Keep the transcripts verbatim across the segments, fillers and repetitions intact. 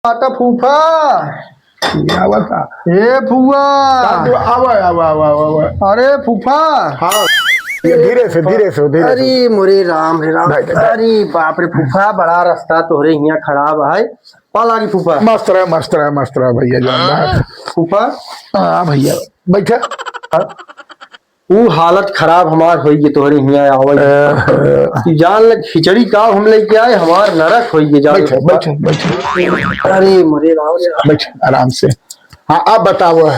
आता फूफा। ये आवता। ए फुआ। आवा, आवा, आवा, आवा, आवा। अरे फूफा। हाँ। ये धीरे से, धीरे से, धीरे से। अरे मोरे राम रे राम। भाई, भाई, भाई। अरे बाप रे फूफा, बड़ा रास्ता तोहरे हियाँ खराब है। पा लागी फूफा। मस्त रहा, मस्त रहा, मस्त रहा भैया जान। फूफा। हाँ भैया, बैठा। ऊ हालत खराब हमार होई गे तोहरे हियाँ आवै। अ, कि जान ले खिचड़ी का हम लेके आए, हमार नरक होई गे जान ले। बैठा, बैठा, बैठा। अरे मोरे राम रे राम। बैठा आराम से। हाँ, आप बताओ।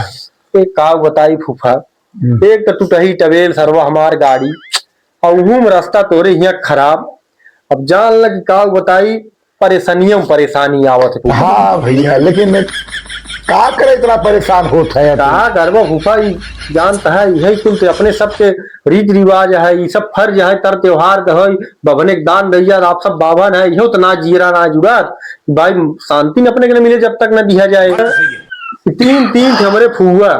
एक का बताई फूफा, हम्म। एक तो टूटही टबेल सरवा हमार गाड़ी, और उहू में रास्ता तोहरे हियाँ खराब। अब जान ले कि का बताई, परेशानियों में परेशानी आवत है। हाँ भैया, लेकिन का करे इतना परेशान होत है तू? का करबो फूफा, ई जानत है, इहे कुल ते अपने सबके रीत रिवाज है, ई सब फर्ज है, तर त्योहार के है, बभने के दान दैया, आप सब बाभन है, इहो तो ना जियरा ना जुड़ात, भाई शांति न अपने के न मिले जब तक न दिया जाए। तीन, तीन ठे हमरे फुआ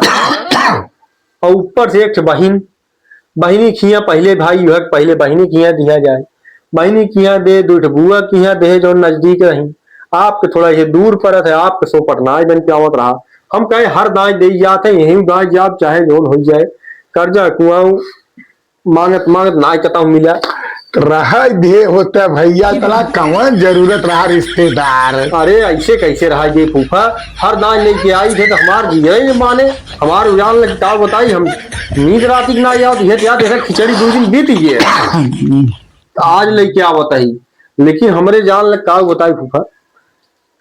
और ऊपर से एक ठे बहिन, बहिनी खिया पहिले भाई, उहक पहिले बहिनी खिया दिया जाए। बहिनी खिया दे, दुइ ठे बुआ खिया दे, जौन नजदीक रही। आपके थोड़ा ये दूर पड़त है, आपके सोपट नाई बन के आवत रहा। हम कहे हर दाई दे जात है, यही दाई जाब चाहे जौन हो जाए। कर्जा कुआऊ मांगत मांगत नाई कतहूँ मिला। रह दे होता भैया, तला कौन जरूरत रहा रिश्तेदार? अरे ऐसे कैसे रहा ये फूफा? हर दाई लेके आई थे तो हमार जिए ही माने। हमार उजान लग का बताई, हम नींद रात की ना याद, ये याद है खिचड़ी दो दिन बीत गए। तो आज लेके आवत ही, लेकिन हमरे जान लग का बताई फूफा,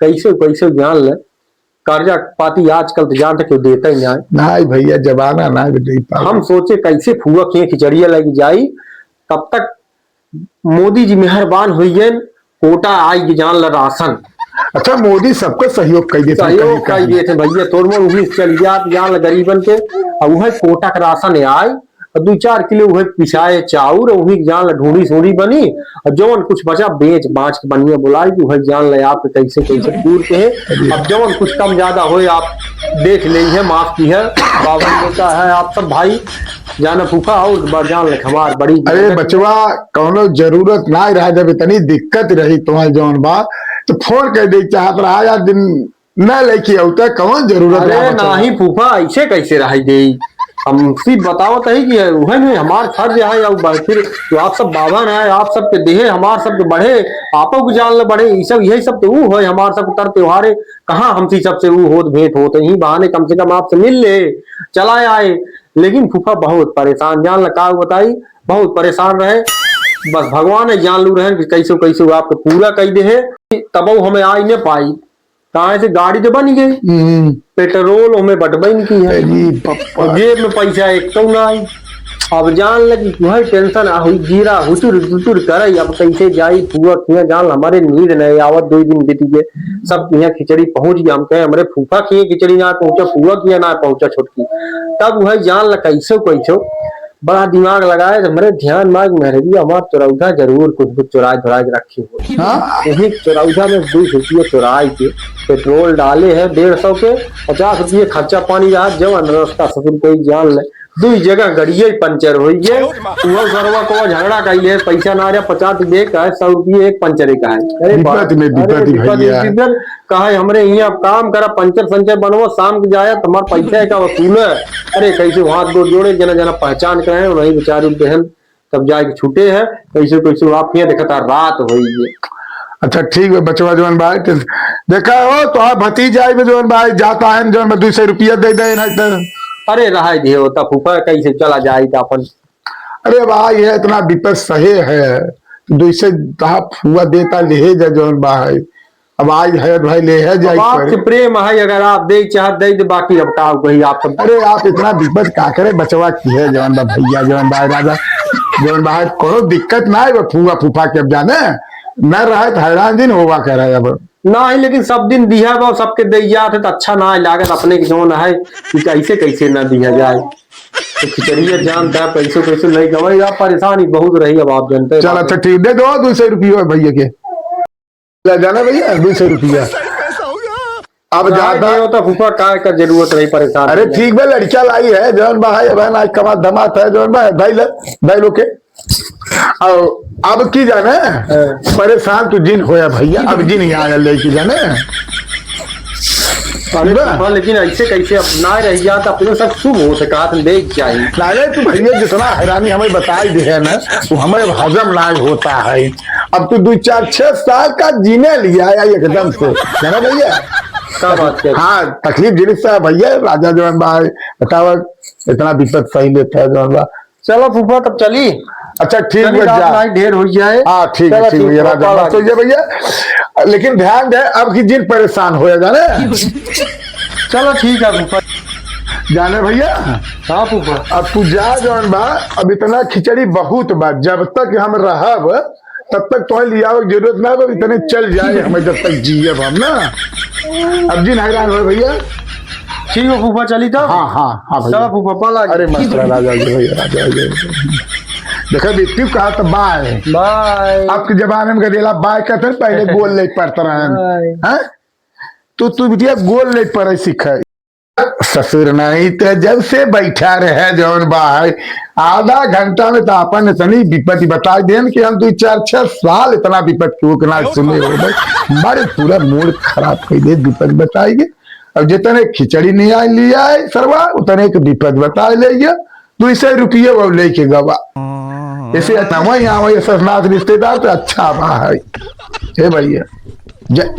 कैसे कैसे जान ले, कर्जा पाती आजकल तो जान तक देता ही ना है। नहीं भैया, जमाना ना भी दे पावे। हम सोचे कैसे फुआ के खिचड़िया लगी जाई, तब तक मोदी जी मेहरबान होइयन, कोटा आई के जान ल राशन। अच्छा, मोदी सबका सहयोग कर देते हैं, सहयोग कहीं कर कहीं। देते हैं भैया, तोर मोर उन्नीस चल जात जान ल गरीबन के, अब वह कोटा का राशन आए, और दो चार किलो वह पिसाए चाउर, वही जान ल ढूंढी सूंढी बनी, और जौन कुछ बचा बेच बांच के बनिया बुलाई कि वह जान ल आपके कैसे कैसे पूर के है। अब जौन कुछ कम ज्यादा होए आप देख ले है, माफ की है, बाबा होता है आप सब भाई। जाना फूफा और ब-, जान ले हमार बड़ी अरे मेहनत। बचवा, कौनो जरूरत ना रहा, जब इतनी दिक्कत रही तुम्हारे जौन बा, तो फोन कर दे चाहत रहा यार, दिन न लेके आउता, कौन जरूरत अरे रहा बचवा? नाही फूफा, ऐसे कैसे रह गई? हम सिर्फ बतावत है कि वह नहीं हमार फर्ज है, और ब-, फिर तो आप सब बाभन है, आप सबके देहे, हमार सबके बढ़े, आपो के जान ले बढ़े, ये सब, यही सब तो वो है, हमार सब तर त्योहारे, कहाँ हमसे सबसे वो होत भेंट होत, यही बहाने कम से कम आपसे मिल ले, चला आए। लेकिन फूफा बहुत परेशान, जान ल का बताई, बहुत परेशान रहे। बस भगवान ही जान लू रहे कि कैसे कैसे आपके पूरा कई दे है, तबो हमें आई न पाई। काहे से गाड़ी तो बनी गई, हम्म। पेट्रोल हमें बटबई न की है, अरे बाप रे। और जेब में पैसा एक तो ना आई। अब जान लगी वही टेंशन आ हुई, जीरा हुचुर हुचुर करे, अब कैसे जाई फुआ किया जान, हमारे नींद नहीं आवत, दो दिन बीत गए, सब किया खिचड़ी पहुंच गया, हम कहे हमरे फूफा किए खिचड़ी ना पहुंचा, फुआ किया ना पहुंचा छोटकी, तब वह जान ल कैसो कैसो बड़ा दिमाग लगाए, तो हमरे ध्यान माग में रही, हमार चुरौधा जरूर कुछ कुछ चुराए धुराए के रखे हो। हाँ? वही चुरौधा में बीस रुपये चुराए के पेट्रोल डाले है डेढ़ सौ के, पचास रुपये खर्चा पानी रहा, जवन रास्ता ससुर कोई जान ले, दुई जगह गड़िये पंचर होई गए। वो सरवा को झगड़ा कइले, पैसा ना रहा, पचास दे का है, सौ रुपये एक पंचर का है। अरे विपत में अरे विपत ही विपत भैया। विपत। कहा हमरे यहाँ काम करा, पंचर संचर बनवा, शाम के जाया, तुम्हार पैसा का वसूल है। अरे कैसे हाथ गोड़ जोड़े, जना जना पहचान कराए, वही बेचारे बहन तब जाके छूटे है। कैसे कैसे आप यहाँ देखता रात होई है। अच्छा ठीक है बचवा जवन बा, तो देखा हो तो आप भतीजा आई जवन बा, जाता है जवन बा, दो सौ रुपया दे दे, नहीं तो अरे रहा दिए होता फूफा, कैसे चला जाए तो अपन। अरे भाई, ये इतना विपद सहे है, तो जैसे आप फुआ देता, ले जा जौन बा है। अब आज है भाई, ले है जाए अब आपसे पर। प्रेम है, अगर आप दे चाहत दे दे, बाकी अब का कही आप सब। अरे, आप इतना विपद का करे, बचवा की है, जौन बा भैया, जौन बा राजा, जौन बा है, कोनो दिक्कत ना है, फुआ फूफा के अब जाने, न रहे तो हैरान दिन होवा करे अब। ना ही, लेकिन सब दिन दिया बा, सबके दे जात है, तो अच्छा ना है लागत, अपने के जौन है, कि कैसे कैसे ना दिया जाए। तो खिचड़िया जानता है, पैसों पैसों नहीं गवाई, आप परेशानी बहुत रही, अब आप जानते हैं चल, बात। अच्छा, ठीक, दे दो दो सौ रुपये भैया के। ले जाना भैया, दो सौ रुपया। अब जा, जा, जा। नहीं होता फूफा, काय का जरूरत रही परेशान अरे, भैया। ठीक बा, लड़का लाई है, जौन बा है, बहन आज कमात धमात है, जौन बा है, भाई ले, भाई लोग के। और अब की जाने, हाँ। परेशान तू जिन होया भैया, अब जिन यहाँ आया लेके जाने। अरे ना? हाँ, लेकिन ऐसे कैसे? अब ना रह गया तो अपने सब शुभ हो सका, तुम देख जाए। नाले तू भैया जितना हैरानी हमें बताई दे है ना, वो हमें अब हजम ना होता है। अब तू दो चार छह साल का जीने लिया है एकदम से, है ना भैया? का बात कर? हाँ, तकलीफ जिनिस से भैया, राजा जवन बा, बतावा, इतना विपद सही लेता है जवन बा। चलो फूफा, तब चली। अच्छा, ठीक चली, बा, रात जा। नाइट ढेर हो जाए। हाँ, ठीक है, चलो, ठीक ठीक, भैया, राजा, पापा बस तो ये भैया, लेकिन ध्यान दे, अब की जिन परेशान हो जाने। चलो, ठीक है फूफा। जाने भैया, हाँ फूफा। अब तू जा, जौन बा, अब इतना खिचड़ी बहुत बा, जब तक हम रहब, तब तक तोहे लियावे के जरूरत ना बा, इतने चल जाए हमें, जब तक जियब हम ना। अब जिन हैरान हो भैया। ठीक हो फूफा, चली तब? हाँ, हाँ, हाँ भैया। चलो फूफा, पाला। अरे मस्त रहा राजा जी भैया, राजा जी। देखा बिट्टू कहा तो बाय। बाय। आपके जमाने में गदेला बाय कहते हैं, पहले गोल ले पड़ता रहा है। बाय। हाँ? तो तू बिटिया गोल ले पड़े सीखे। ससुर नहीं ते जब से बैठा रहे जौन बा है, आधा घंटा में तो आपन इतनी विपत्ति बताई देन कि हम दो चार छह साल इतना विपत्ति को ना सुने हो भाई। हमारे पूरा मूड खराब कर दे विपत्ति बताई के। अब जितने खिचड़ी नहीं आए, लिया है सरवा, उतने के विपत्ति बताई ले गया। दो सौ रुपये वो लेके गवा। ऐसे आता वही यहाँ वही सरनाथ रिश्तेदार तो अच्छा बा है। हे भैया, जय